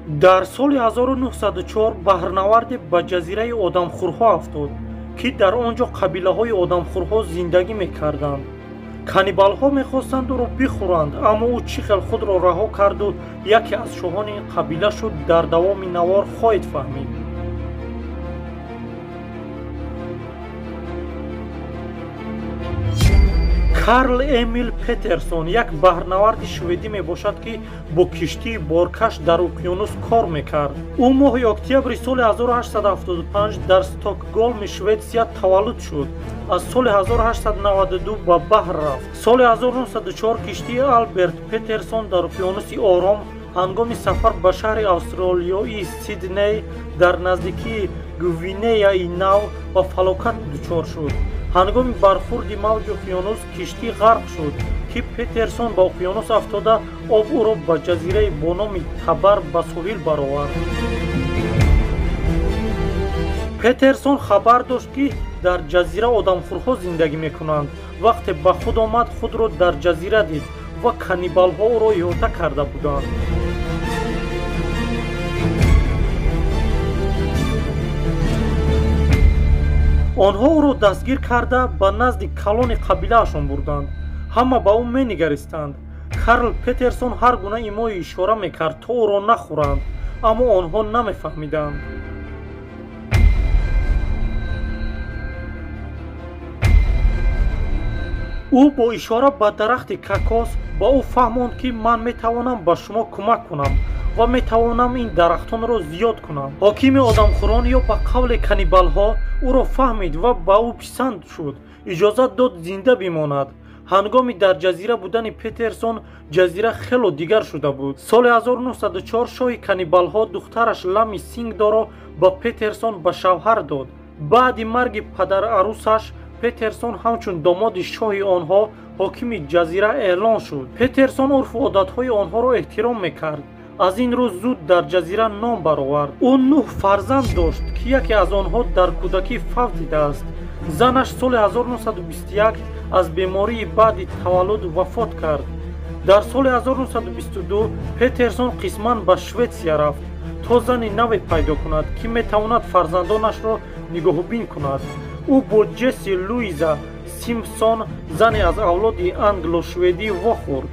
Дар соли 1904 баҳрнаварде ба ҷазираи одамхӯрҳо афтод, ки дар он ҷо қабилаҳои одамхӯрҳо зиндагӣ мекарданд. Каннибалҳо мехостанд ӯро бихӯранд, аммо ӯ чӣ хел худро раҳо карду яке аз шоҳони ин қабила шуд, дар давоми навор хоҳед фаҳмид. Карл Эмил Петерсон як баҳрнаварди шведӣ мебошад, ки бо киштии боркаш дар уқёнус кор мекард. Ӯ моҳи октябри соли 1875 дар Стокголми Шветсия таваллуд шуд. Аз соли 1892 ба баҳр рафт. Соли 1904 киштии Алберт Петерсон дар уқёнуси Ором ҳангоми сафар ба шаҳри австралиёии Сидней дар наздикии Гвинеяи Нав ба фалокат дучор шуд. Ҳангоми бархурди мавҷи уқёнус киштӣ ғарқ шуд, ки Петерсон ба уқёнус афтода, об ӯро ба ҷазираи бо номи Табар ба соҳил баровард. Петерсон хабар дошт, ки дар ҷазира одамхӯрҳо зиндагӣ мекунанд. Вақте ба худ омад, худро дар ҷазира дид ва каннибалҳо ӯро иҳота карда буданд. Онҳо ӯро дастгир карда ба назди калони қабилаашон бурданд. Ҳама ба ӯ менигаристанд. Карл Петерсон ҳар гуна имою ишора мекард, то ӯро нахӯранд, аммо онҳо намефаҳмиданд. Ӯ бо ишора ба дарахти кокос ба ӯ фаҳмонд, ки ман метавонам ба шумо кӯмак кунам ва метавонам ин дарахтонро зиёд кунам. Ҳокими одамхӯрон ё ба қавле каннибалҳо ӯро фаҳмид ва ба ӯ писанд шуд, иҷозат дод зинда бимонад. Ҳангоми дар ҷазира будани Петерсон ҷазира хело дигар шуда буд. Соли 1904 шоҳи каннибалҳо духтараш Лами Сингдоро ба Петерсон ба шавҳар дод. Баъди марги падарарӯсаш Петерсон ҳамчун домоди шоҳи онҳо ҳокими ҷазира эълон шуд. Петерсон урфу одатҳои онҳоро эҳтиром мекард. Аз ин рӯз зуд дар ҷазира ном баровард. Ӯ 9 фарзанд дошт, ки яке аз онҳо дар кӯдакӣ фавтидааст. Занаш соли 1921 аз бемории баъди таваллуд вафот кард. Дар соли 1922 Петерсон қисман ба Шветсия рафт, то зани наве пайдо кунад, ки метавонад фарзандонашро нигоҳубин кунад. Ӯ бо Ҷесси Луиза Симпсон, зане аз авлоди англо-шведӣ, вохӯрд.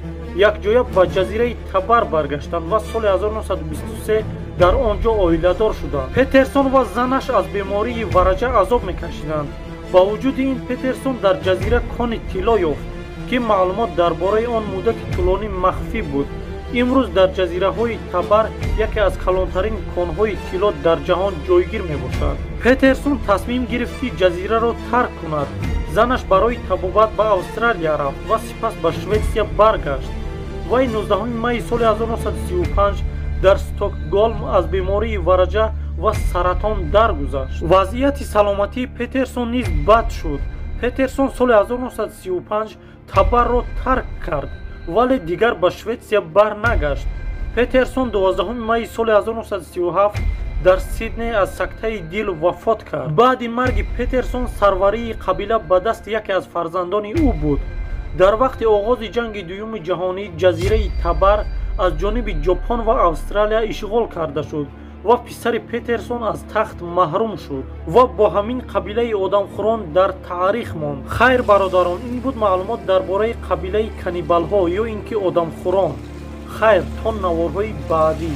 Якҷоя ба ҷазираи Табар баргаштанд ва соли 1923 дар он ҷо оиладор шуданд. Петерсон ва занаш аз бемории вараҷа азоб мекашиданд. Ба вуҷуди ин Петерсон дар ҷазира кони тилло ёфт, ки маълумот дар бораи он муддати тӯлонӣ махфӣ буд. Имрӯз дар ҷазираҳои Табар яке аз калонтарин конҳои тилло дар ҷаҳон ҷойгир мебошад. Петерсон тасмим гирифт, ки ҷазираро тарк кунад. Занаш барои табобат ба Австралия рафт ва сипас ба Шветсия баргашт. Вай 19 майи соли 1935 дар Стокголм аз бемории вараҷа ва саратон даргузашт. Вазъияти саломатии Петерсон низ бад шуд. Петерсон соли 1935 Табарро тарк кард, вале дигар ба Шветсия барнагашт. Петерсон 12 майи соли 1937 дар Сидней аз сактаи дил вафот кард. Баъди марги Петерсон сарварии қабила ба дасти яке аз фарзандони ӯ буд. Дар вақти оғози ҷанги дуюми ҷаҳонӣ ҷазираи Табар аз ҷониби Ҷопон ва Австралия ишғол карда шуд ва писари Петерсон аз тахт маҳрум шуд ва бо ҳамин қабилаи одамхӯрон дар таърих монд. Хайр, бародарон, ин буд маълумот дар бораи қабилаи каннибалҳо ё ин ки одамхӯрон. Хайр, то наворҳои баъдӣ.